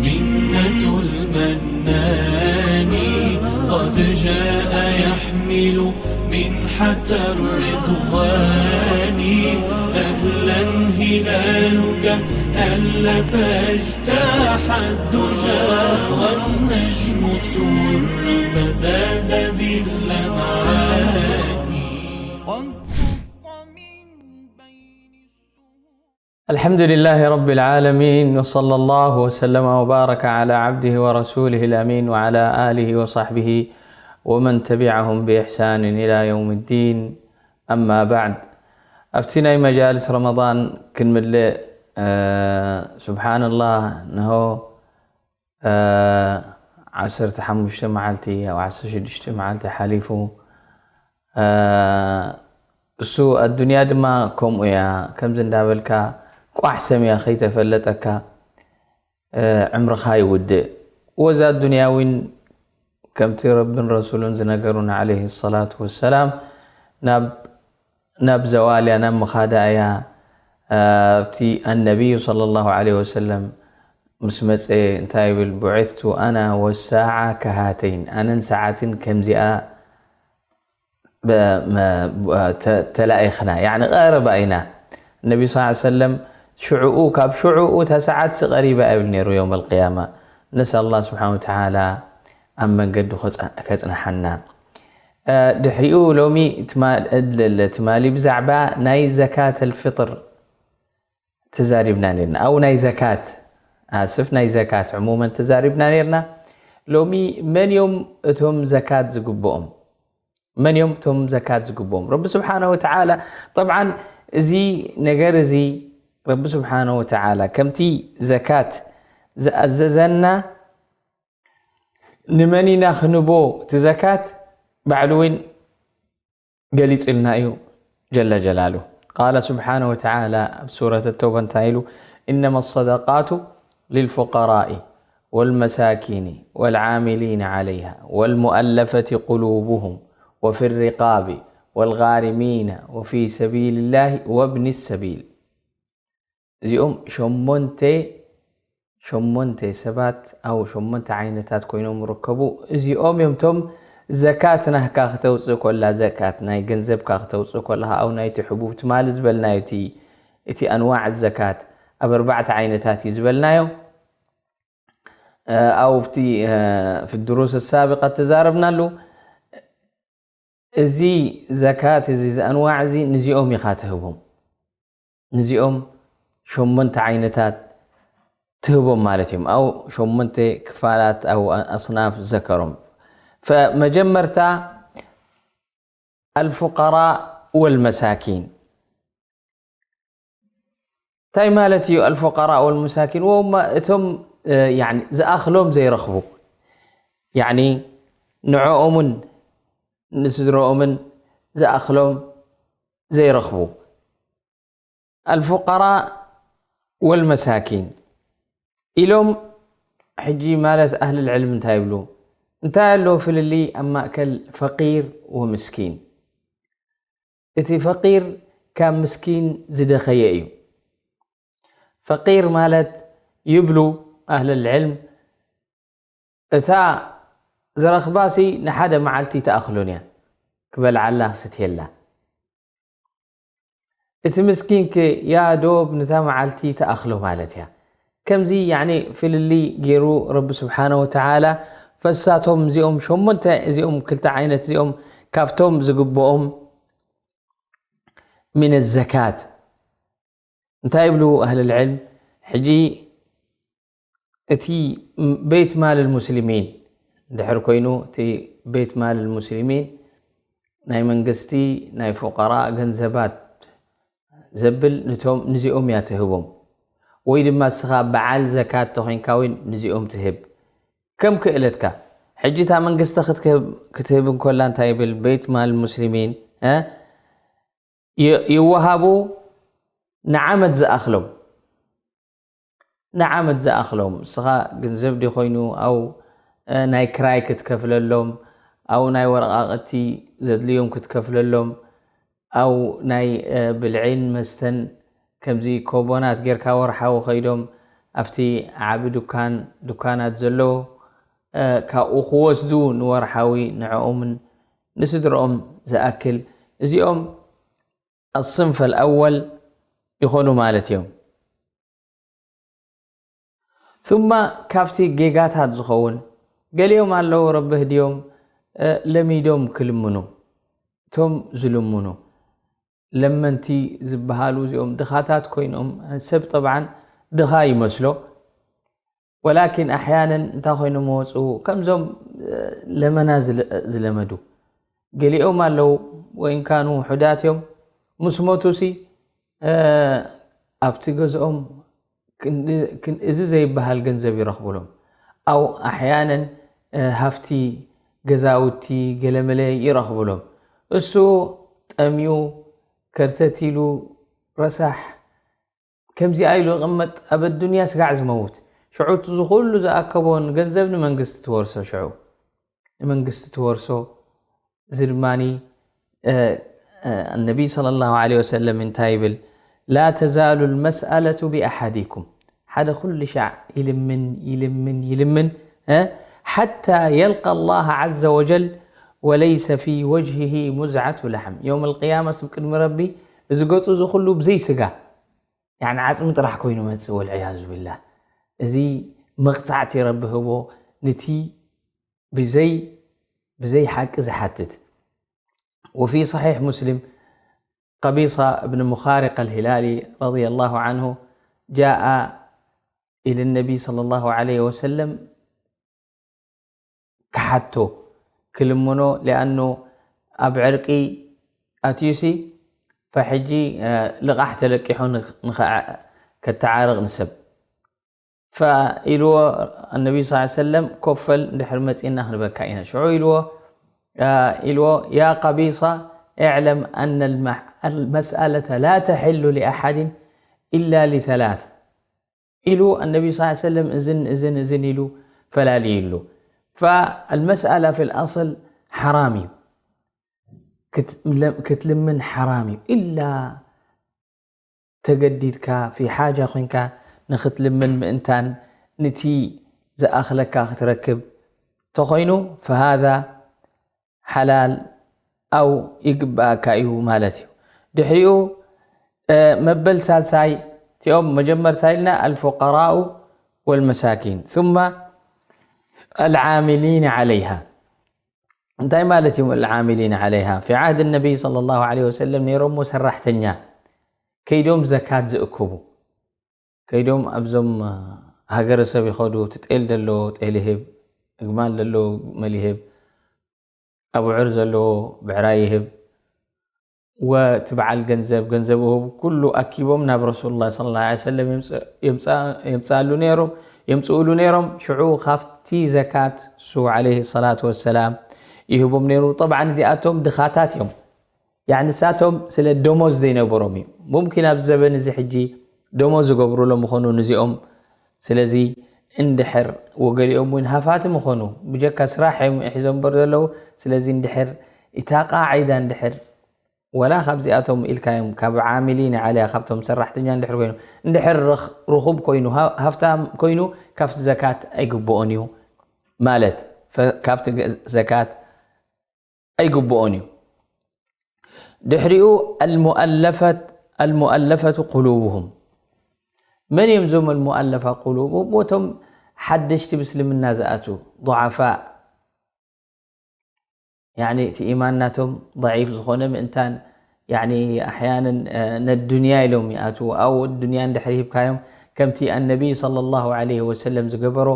منة المنان قد جاء يحمل منحة الرضوان. أهلا هلالك هل فاجتاح الدجى والنجم سر فزاد باللمعان. قد خص من بين الشهور. الحمد لله رب العالمين، وصلى الله وسلم وبارك على عبده ورسوله الأمين وعلى آله وصحبه ومن تبعهم بإحسان إلى يوم الدين. أما بعد. ኣብቲ ናይ መጃልስ ረመዳን ክንምልእ፣ እ፣ ስብሓንላህ፣ ነሆ፣ እ፣ ዓሰርተ ሓሙሽተ መዓልቲ፣ ኣብ ዓሰርተ ሽዱሽተ መዓልቲ ሓሊፉ። እ፣ እሱ ኣዱንያ ድማ ከምኡ እያ። ከምዚ እንዳበልካ ቋሕ ሰምያ ከይተፈለጠካ፣ እ፣ ዕምርኻ ይውድእ። ወዛ ኣዱንያ እውን ከምቲ ረብን ረሱሉን ዝነገሩና ዓለይሂ ሰላቱ ወሰላም ናብ፣ ናብ ዘዋል እያ፣ ናብ ምኻዳ እያ። እ፣ ኣብቲ ኣነቢዩ ሰለላሁ ዓለይሂ ወሰለም ምስ መጸ እንታይ ይብል? "ቡዒስቱ ኣና ወሳዓ ከሃተይን፣ ኣነን ሰዓትን ከምዚኣ በ-፣ መ-፣ ተ-፣ ተላኢኽና፣ ያዕኒ ቀረባ ኢና." ነቢ ስ ሰለም ሽዕኡ፣ ካብ ሽዕኡ እታ ሰዓት ሲ ቀሪባ ይብል ነይሩ፣ የውም ኣልቅያማ። ነስኣል ኣላህ ስብሓን ወተዓላ ኣብ መንገዱ ከጽ-፣ ከጽንሓና። እ፣ ድሕሪኡ ሎሚ ትማ-፣ ለ-፣ ለ-፣ ትማሊ ብዛዕባ ናይ ዘካት ኣልፍጥር ተዛሪብና ነርና። ኣው ናይ ዘካት፣ ኣስፍ፣ ናይ ዘካት ዕሙመን ተዛሪብና ነርና። ሎሚ መን እዮም እቶም ዘካት ዝግብኦም? መን እዮም እቶም ዘካት ዝግብኦም? ረቢ ስብሓነ ወተዓላ፣ ጠብዓን እዚ ነገር እዚ ረቢ ስብሓነ ወተዓላ ከምቲ ዘካት ዝኣዘዘና ንመን ኢና ክንቦ እቲ ዘካት? ባዕሉ እውን ገሊጽልና እዩ ጀለ ጀላሉ። ቃለ ስብሓነ ወተዓላ ኣብ ሱረት ተውባ እንታይ ኢሉ? "ኢነማ ሰደቃቱ ሊልፉቀራኢ ወልመሳኪኒ ወልዓሚሊነ ዓለይሃ ወልሙአለፈቲ ቁሉቡሁም ወፊ ሪቃቢ ወልጋሪሚነ ወፊ ሰቢልላሂ ወብኒ ሰቢል።" እዚኦም ሸሞንተ፣ ሸሞንተ ሰባት፣ ኣው ሸሞንተ ዓይነታት ኮይኖም ይርከቡ። እዚኦም እዮም እቶም ዘካት ናህካ ክተውፅእ ኮላ፣ ዘካት ናይ ገንዘብካ ክተውፅእ ኮለኻ፣ ኣው ናይቲ ሕቡብ ትማሊ ዝበልናዮ፣ እቲ፣ እቲ ኣንዋዕ ዘካት ኣብ ኣርባዕተ ዓይነታት እዩ ዝበልናዮ። እ፣ ኣው ፍቲ፣ እ፣ ፊ ድሩስ ሳቢቃ ተዛረብናሉ። እዚ ዘካት እዚ፣ እዚ ኣንዋዕ እዚ ንዚኦም ኢኻ ትህቦም። ንዚኦም ሸሞንተ ዓይነታት ትህቦም ማለት እዮም። ኣው ሸሞንተ ክፋላት ኣው ኣስናፍ ዘከሮም። ፈመጀመርታ ኣልፉቀራእ ወልመሳኪን። እንታይ ማለት እዩ ኣልፉቀራእ ወልመሳኪን? ወማ እቶም፣ እ፣ ያኒ ዝኣኽሎም ዘይረኽቡ፣ ያኒ ንዕኦምን ንስድረኦምን ዝኣኽሎም ዘይረኽቡ። ኣልፉቀራእ ወልመሳኪን ኢሎም። ሕጂ ማለት ኣህል ልዕልም እንታይ ይብሉ? እንታይ ኣሎ ፍልልይ ኣብ ማእከል ፈቂር ወምስኪን? እቲ ፈቂር ካብ ምስኪን ዝደኸየ እዩ። ፈቂር ማለት ይብሉ ኣህል ልዕልም፣ እታ ዝረኽባሲ ንሓደ መዓልቲ ትኣኽሎን እያ፣ ክበልዓላ ክስትየላ። እቲ ምስኪን ከ ያ ዶብ ንታ መዓልቲ ትኣኽሎ ማለት እያ። ከምዚ ያኒ ፍልልይ ገይሩ ረቢ ስብሓነ ወተዓላ፣ ፈሳቶም እዚኦም ሸሞንተ፣ እዚኦም ክልተ ዓይነት እዚኦም ካብቶም ዝግብኦም ሚን ዘካት። እንታይ ይብሉ ኣህል ልዕልም? ሕጂ እቲ ቤት ማል ልሙስሊሚን እንድሕር ኮይኑ፣ እቲ ቤት ማል ልሙስሊሚን ናይ መንግስቲ ናይ ፉቀራእ ገንዘባት ዘብል ንቶም፣ ንዚኦም እያ ትህቦም። ወይ ድማ እስኻ በዓል ዘካት ተኾይንካ እውን ንዚኦም ትህብ። ከም ክእለትካ። ሕጂ እታ መንግስቲ ክትክህብ-፣ ክትህብ እንኮላ እንታይ ይብል? ቤት ማል ሙስሊሚን፣ እ? ይ-፣ ይወሃቡ፣ ንዓመት ዝኣኽሎም። ንዓመት ዝኣኽሎም። እስኻ ገንዘብ ዲ ኮይኑ፣ ኣው፣ እ፣ ናይ ክራይ ክትከፍለሎም፣ ኣው ናይ ወረቓቕቲ ዘድልዮም ክትከፍለሎም፣ ኣው ናይ፣ እ፣ ብልዒን መስተን ከምዚ ኮቦናት ጌርካ ወርሓዊ ከይዶም ኣብቲ ዓቢ ዱካን ዱካናት ዘለዎ ካብኡ ክወስዱ ንወርሓዊ ንዕኦምን ንስድርኦም ዝኣክል እዚኦም ኣስንፈል ኣወል ይኾኑ ማለት እዮም። ثم ካብቲ ጌጋታት ዝኸውን ገሊኦም ኣለዉ ረብህ ድዮም ለሚዶም ክልምኑ። እቶም ዝልምኑ ለመንቲ ዝበሃሉ እዚኦም ድኻታት ኮይኖም ሰብ ጠብዓን ድኻ ይመስሎ። ወላኪን ኣሕያነን እንታይ ኮይኖም ወፁ ከምዞም ለመና ዝለመዱ ገሊኦም ኣለዉ። ወይን ካኑ ውሑዳት እዮም። ምስ ሞቱ ሲ ኣብቲ ገዝኦም እዚ ዘይበሃል ገንዘብ ይረኽብሎም። ኣው ኣሕያነን ሃፍቲ ገዛውቲ ገለመለ ይረኽብሎም። እሱ ጠምዩ ከርተት ኢሉ ረሳሕ ከምዚኣ ኢሉ ይቕመጥ። ኣብ ኣዱንያ ስጋዕ ዝመውት ሽዑ ዝኹሉ ዝኣከቦን ገንዘብ ንመንግስቲ ትወርሶ ሽዑ ንመንግስቲ ትወርሶ። እዚ ድማ النبي صلى الله عليه وسلم እንታይ ይብል? لا تزال المسألة بأحدكم ሓደ ኩሉ ሻዕ ይልምን ይልምን ይልምን حتى يلقى الله عز وجل وليس في وجهه مزعة لحم. يوم القيامة ስብ ቅድሚ ረቢ እዚ ገፁ እዚ ኩሉ ብዘይ ስጋ يعني ዓፅሚ ጥራሕ ኮይኑ መፅእ። والعياذ بالله እዚ መቕፃዕቲ ረቢ ህቦ ንቲ ብዘይ ብዘይ ሓቂ ዝሓትት። وفي صحيح مسلم قبيصة بن مخارق الهلالي رضي الله عنه جاء إلى النبي صلى الله عليه وسلم ክሓቶ ክልምኖ لأنه ኣብ ዕርቂ ኣትዩሲ ፈሕጂ ልቓሕ ተለቂሑ ከተዓርቕ ንሰብ فإلو النبي صلى الله عليه وسلم كفل دحر مزئنا خنبكا إنا شعو إلو إلو يا قبيصة اعلم أن المسألة لا تحل لأحد إلا لثلاث. إلو النبي صلى الله عليه وسلم إذن إذن إذن إلو فلا لي إلو. فالمسألة في الأصل حرامي. كتلمن حرامي إلا ተገዲድካ في حاجة ኮንካ ንክትልምን ምእንታን ንቲ ዝኣኽለካ ክትረክብ ተኾይኑ فهذا حلال أو ይግባኣካ እዩ ማለት እዩ። ድሕሪኡ መበል ሳልሳይ እቲኦም መጀመርታ ኢልና الفقراء والمساكين ثم العاملين عليها እንታይ ማለት እዮም العاملين عليها في عهد النبي صلى الله عليه وسلم ነይሮሞ ሰራሕተኛ ከይዶም ዘካት ዝእክቡ ከይዶም ኣብዞም ሃገረሰብ ይኸዱ እቲ ጤል ዘለዎ ጤል ይህብ እግማል ዘለዎ ግመል ይህብ ኣብዑር ዘለዎ ብዕራይ ይህብ ወቲ በዓል ገንዘብ ገንዘብ ይህብ ኩሉ ኣኪቦም ናብ ረሱል ላ ስ ላ ሰለም የምፅኣሉ ነይሮም የምፅእሉ ነይሮም ሽዑ ካብቲ ዘካት እሱ ለ ሰላት ወሰላም ይህቦም ነይሩ ጠብዓን እዚኣቶም ድኻታት እዮም ያኒ ንሳቶም ስለ ደሞዝ ዘይነበሮም እዩ ሙምኪን ኣብዚ ዘበን እዚ ሕጂ ደሞዝ ዝገብሩሎም ምኾኑ ንዚኦም ስለዚ እንድሕር ወገሊኦም እውን ሃፋቲ ምኾኑ ብጀካ ስራሕ እዮም ሒዞም በር ዘለዉ ስለዚ እንድሕር እታ ቃዒዳ እንድሕር ወላ ካብዚኣቶም ኢልካዮም ካብ ዓሚሊን ዓለያ ካብቶም ሰራሕተኛ እንድሕር ኮይኑ እንድሕር ርኹብ ኮይኑ ሃፍታም ኮይኑ ካብቲ ዘካት ኣይግብኦን እዩ ማለት ካብቲ ዘካት ኣይግብኦን እዩ ድሕሪኡ المؤلفة المؤلفة قلوبهم መን እዮም እዞም المؤلفة قلوبهم እቶም ሓደሽቲ ብስልምና ዝኣትዉ ضعفاء يعني እቲ ኢማን ናቶም ضعيف ዝኾነ ምእንታን يعني ኣሕያንን ነዱንያ ኢሎም ይኣትዉ ኣው ዱንያ እንድሕር ሂብካዮም ከምቲ ኣነቢይ صلى الله عليه وسلم ዝገበሮ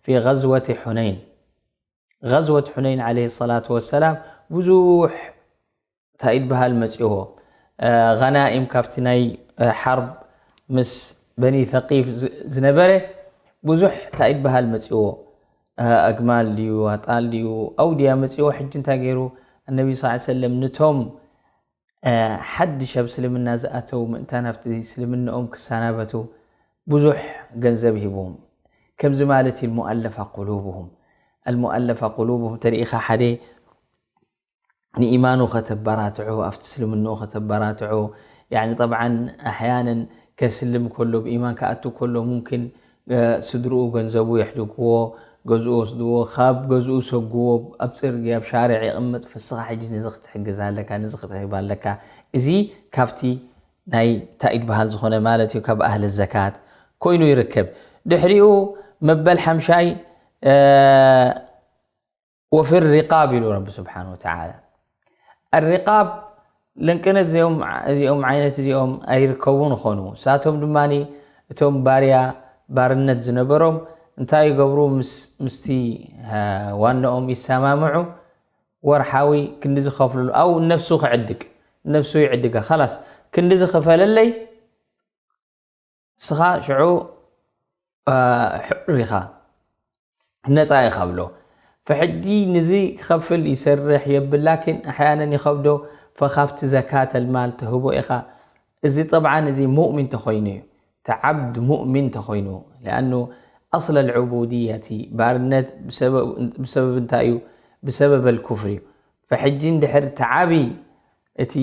في غزوة حنين غزوة حنين عليه الصلاة والسلام ብዙሕ እንታይ ይበሃል መፅዎ غنائم ካብቲ ናይ حرب ምስ በኒ ثقيف ዝነበረ ብዙሕ እንታይ ይበሃል መፅዎ ኣግማል ድዩ ኣጣል ድዩ ኣውድያ መፅዎ ሕጂ እንታይ ገይሩ النبي صلى الله عليه وسلم ንቶም ሓድሽ ኣብ እስልምና ዝኣተው ምእንታን ኣብቲ እስልምናኦም ክሰናበቱ ብዙሕ ገንዘብ ሂብዎም ከምዚ ማለት እዩ المؤلفة قلوبهم المؤلفة قلوبهم ተሪኢኻ ሓደ ንኢማኑ ከተበራትዑ ኣብቲ እስልምንኡ ከተበራትዑ يعني طبعا ኣሕያንን ከስልም ከሎ ብኢማን ክኣቱ ከሎ ሙምኪን ስድርኡ ገንዘቡ የሕድግዎ፣ ገዝኡ ወስድዎ፣ ካብ ገዝኡ ሰጉዎ፣ ኣብ ፅርግያ ኣብ ሻርዕ ይቕምጥ። ፍስኻ ሕጂ ነዚ ክትሕግዝ ኣለካ፣ ነዚ ክትህብ ኣለካ። እዚ ካብቲ ናይ ታኢድ በሃል ዝኾነ ማለት እዩ፣ ካብ ኣህሊ ዘካት ኮይኑ ይርከብ። ድሕሪኡ መበል ሓምሻይ ወፊ ሪቃብ ኢሉ ረቢ ስብሓን ወተዓላ። ኣሪቃብ ለንቅነት እዚኦም ዓይነት እዚኦም ኣይርከቡን ኾኑ። እሳቶም ድማ እቶም ባርያ ባርነት ዝነበሮም እንታይ ይገብሩ? ምስቲ ዋናኦም ይሰማምዑ። ወርሓዊ ክንዲ ዝኸፍልሉ፣ ኣው ነፍሱ ክዕድግ፣ ነፍሱ ይዕድጋ። ላስ ክንዲ ዝኽፈለለይ ንስኻ ሽዑ ሕር ኢኻ፣ ነፃ ኢኻ ብሎ። ፈሕጂ ንዚ ክኸፍል ይሰርሕ የብል፣ ላኪን ኣሕያነን ይኸብዶ። ፈካብቲ ዘካተል ማል ትህቦ ኢኻ። እዚ ጠብዓን እዚ ሙእሚን ተኾይኑ እዩ፣ ተዓብድ ሙእሚን ተኾይኑ። ሊኣኑ ኣስለ ልዑቡድየቲ ባርነት ብሰበብ እንታይ እዩ? ብሰበብ ኣልኩፍር እዩ። ፈሕጂ እንድሕር ተዓቢ እቲ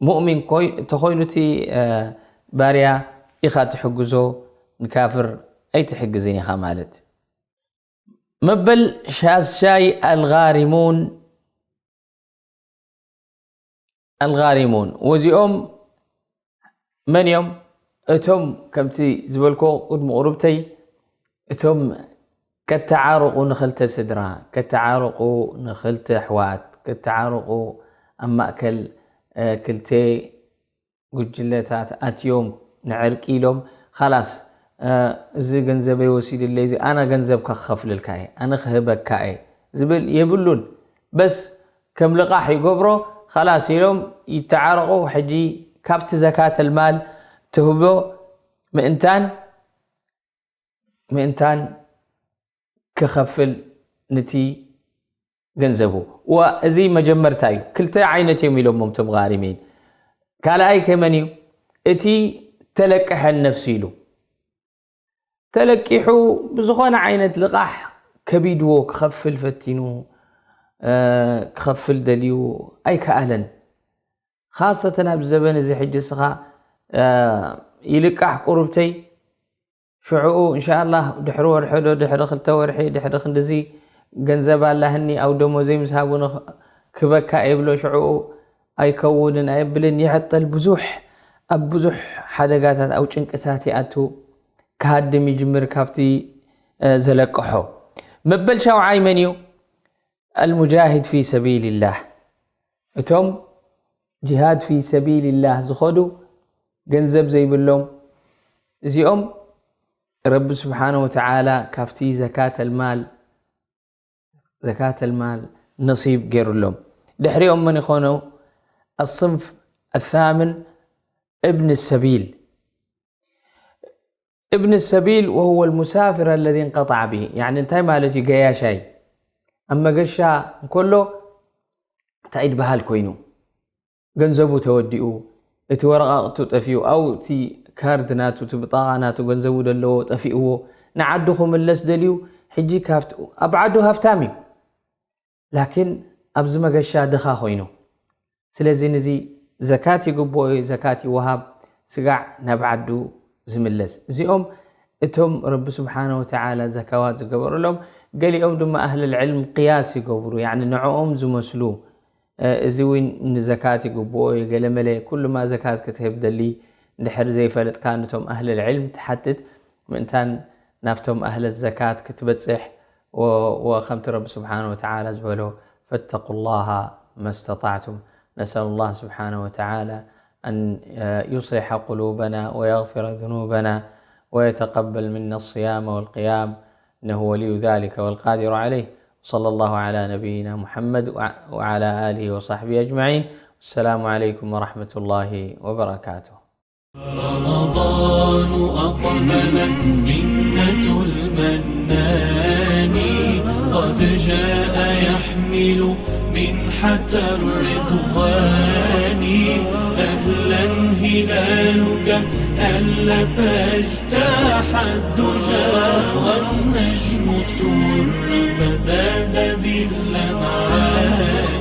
ሙእሚን ተኾይኑ እቲ ባርያ ኢኻ ትሕግዞ፣ ንካፍር ኣይትሕግዝን ኢኻ ማለት። መበል ሻሻይ ኣልጋሪሙን ኣልጋሪሙን ወዚኦም መን እዮም? እቶም ከምቲ ዝበልኮ ቅድሚ ቁሩብተይ እቶም ከተዓርቑ ንኽልተ ስድራ፣ ከተዓርቑ ንኽልተ ኣሕዋት፣ ከተዓርቑ ኣብ ማእከል ክልተ ጉጅለታት ኣትዮም ንዕርቂ ኢሎም፣ ኻላስ እዚ ገንዘበይ ወሲድለይ፣ እዚ ኣነ ገንዘብካ ክኸፍልልካ እየ፣ ኣነ ክህበካ እየ ዝብል የብሉን። በስ ከም ልቓሕ ይገብሮ፣ ኻላስ ኢሎም ይተዓረቑ። ሕጂ ካብቲ ዘካተል ማል ትህቦ ምእንታን ምእንታን ክኸፍል ንቲ ገንዘቡ። ዋ፣ እዚ መጀመርታ እዩ። ክልተ ዓይነት እዮም ኢሎሞም እቶም ጋሪሚን። ካልኣይ ከመን እዩ? እቲ ተለቀሐን ነፍሲ ኢሉ ተለቂሑ ብዝኾነ ዓይነት ልቓሕ ከቢድዎ ክኸፍል ፈቲኑ፣ እ፣ ክኸፍል ደልዩ ኣይከኣለን። ኻሰተን ኣብዚ ዘበን እዚ ሕጂ እስኻ፣ እ፣ ይልቃሕ ቁሩብተይ ሽዑኡ እንሻኣላህ ድሕሪ ወርሒ ዶ ድሕሪ ክልተ ወርሒ ድሕሪ ክንድዚ ገንዘብ ኣላህኒ ኣብ ደሞዘይ ምስ ሃቡኒ ክበካ የብሎ። ሽዑኡ ኣይከውንን ኣየብልን ይዕጠል። ብዙሕ ኣብ ብዙሕ ሓደጋታት ኣብ ጭንቅታት ይኣቱ፣ ክሃድም ይጅምር ካብቲ ዘለቅሖ። መበል ሻውዓይ መን እዩ? ኣልሙጃሂድ ፊ ሰቢልላህ፣ እቶም ጅሃድ ፊ ሰቢልላህ ዝኸዱ ገንዘብ ዘይብሎም እዚኦም ረቢ ስብሓነ ወተዓላ ካብቲ ዘካተል ማል ዘካተል ማል ነሲብ ገይሩሎም። ድሕሪኦም መን ይኾኑ? ኣስንፍ ኣሳምን እብን ሰቢል። እብን ሰቢል ወሁወ ልሙሳፊር ኣለዚ እንቀጣዕ ብሂ። ያኒ እንታይ ማለት እዩ? ገያሻይ ኣብ መገሻ እንከሎ እንታይ ድበሃል ኮይኑ ገንዘቡ ተወዲኡ፣ እቲ ወረቓቕቱ ጠፊኡ፣ ኣው እቲ ካርድ ናቱ፣ እቲ ብጣቓ ናቱ፣ ገንዘቡ ዘለዎ ጠፊእዎ፣ ንዓዱ ክምለስ ደልዩ። ሕጂ ካብቲ ኣብ ዓዱ ሃፍታም እዩ፣ ላኪን ኣብዚ መገሻ ድኻ ኮይኑ። ስለዚ ንዚ ዘካት ይግብኦ እዩ፣ ዘካት ይወሃብ፣ ስጋዕ ናብ ዓዱ ዝምለስ። እዚኦም እቶም ረቢ ስብሓነ ወተዓላ ዘካዋት ዝገበረሎም። ገሊኦም ድማ ኣህለል ዕልም ቅያስ ይገብሩ፣ ያኒ ንዕኦም ዝመስሉ፣ እ፣ እዚ እውን ንዘካት ይግብኦ እዩ፣ ገለመለ። ኩሉማ ዘካት ክትህብ ደሊ እንድሕር ዘይፈለጥካ፣ ነቶም ኣህለል ዕልም ትሓትት፣ ምእንታን ናብቶም ኣህለ ዘካት ክትበጽሕ። و-، وخمت رب سبحانه وتعالى زبلو: فاتقوا الله ما استطعتم. نسأل الله سبحانه وتعالى أن، آه، يصلح قلوبنا ويغفر ذنوبنا ويتقبل منا الصيام والقيام، إنه ولي ذلك والقادر عليه. صلى الله على نبينا محمد وع-، وعلى آله وصحبه أجمعين. السلام عليكم ورحمة الله وبركاته. رمضان أقبل، منة المنان قد جاء يحمل منحة الرضوان. أهلا هلالك هل فاجتاح الدجى، والنجم سر فزاد باللمعان.